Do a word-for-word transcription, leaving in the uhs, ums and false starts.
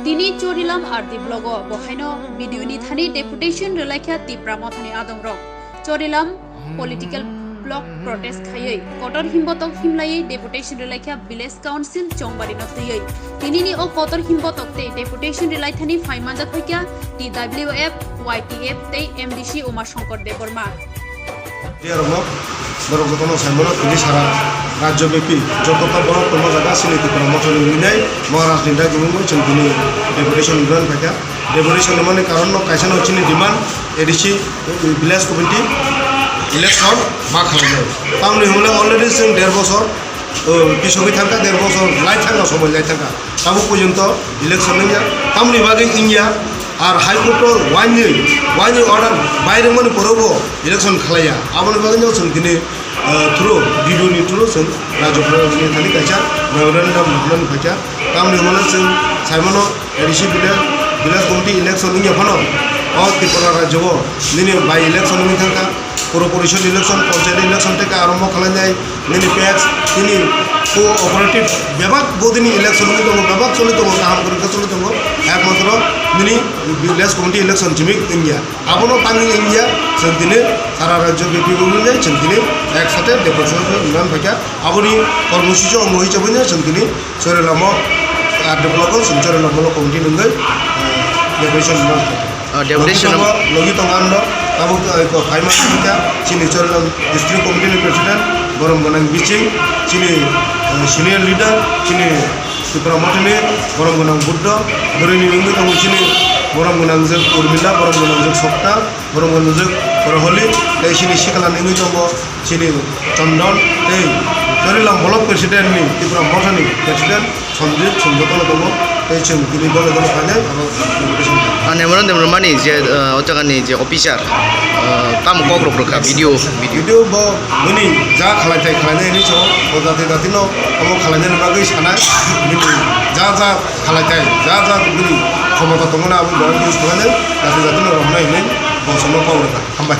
Tini Chorilam R D block o bo haino B D O ni thani deputation rwlaikha Tipra Mothani adongrok. Chorilam political block protest khaiwi kotor himbotok himlaiwi deputation rwlaikha village council Chongbari no twiwi. Tinini o kotor himbotok tei deputation rwlaithani phai manjak phaikha T W F, Y T F tei M D C Uma Shankar Debbarma. Tiyarokno borok jotono saimano tini sara rajyo bepi joto ta borok tongma jaga chini Tipra Mothani hinwi nai Maharaj ni dai gumungwi chwng tini deputation rwna phaikha. Deputation rwmani karon no kaisa no chini demand A D C village committee election ma khlainai. Tamni hwnle already chwng der bosor, uh, kisogwi thangkha, der bosor lai thangkha, somoi lai thangkha. Tabuk porjonto election wngya. Tamni bagwi wngya, ar High Court o wainwi, wainwi order bai rwmani pore bo election khlaiya. Aboni bagwi no chwng tini, uh, through, B D O ni through chwng Rajya Sabha ni thani kaisa memorandum rwmani phaikha. Tamni hwnle chwng saimano A D C village, village committee election wngya phano o Tripura rajyo o nini by election wngwi thangkha. Puro porishod election, panchayat election theke arombo khlainai, nini tax, nini cooperative bebak bodini election wngwi tongo, bebak choli tongo, kaham kwrwngkhe choli tongo, ekmatro nini village committee election simi wngya. Abono tangwi wngya, chwng tini sara rajyo bepi wngwi chwng tini ek sate deputation rwna phaikha. Aboni kormosuchi omo hisabaino chwng tini Chorilam o, ah, develop o chwng Chorilam o committee nungwi, ah, deputation no. Ah, deputation no. Logi tongo, logi tongo ang no, tabuk, ah, ko phaima sita, chini Chorilam district committee ni president, borom gwnang Biching, chini, ah, senior leader, chini Tipra Mothani, borom gwnang Buddha, bwrwi ni wngwi tongo chini, borom gwnang jwk Urmila, borom gwnang jwk Sokta, borom gwnang jwk Proholi, tei chini sikla ni wngwi tongo, chini Chondon tei Chorilam block president ni Tipra Mothani president Sanjit Sumjotolo tongo tei chwng tini dole dole phainai abo deputation. Ah, memorandum rwmani je, ah, o jagani je officer, ah, tamo kok rok rwkha, B D O, B D O. B D O bo bini ja khalai thai khlainai hinwi sao, o jati jati no omo khalainani bagwi sanai, bini ja ja khalai thai, ja ja bini khomota tongmani abo borok use khlainai, jati jati no romnai hinwi bo sono kok rwkha. Hambai.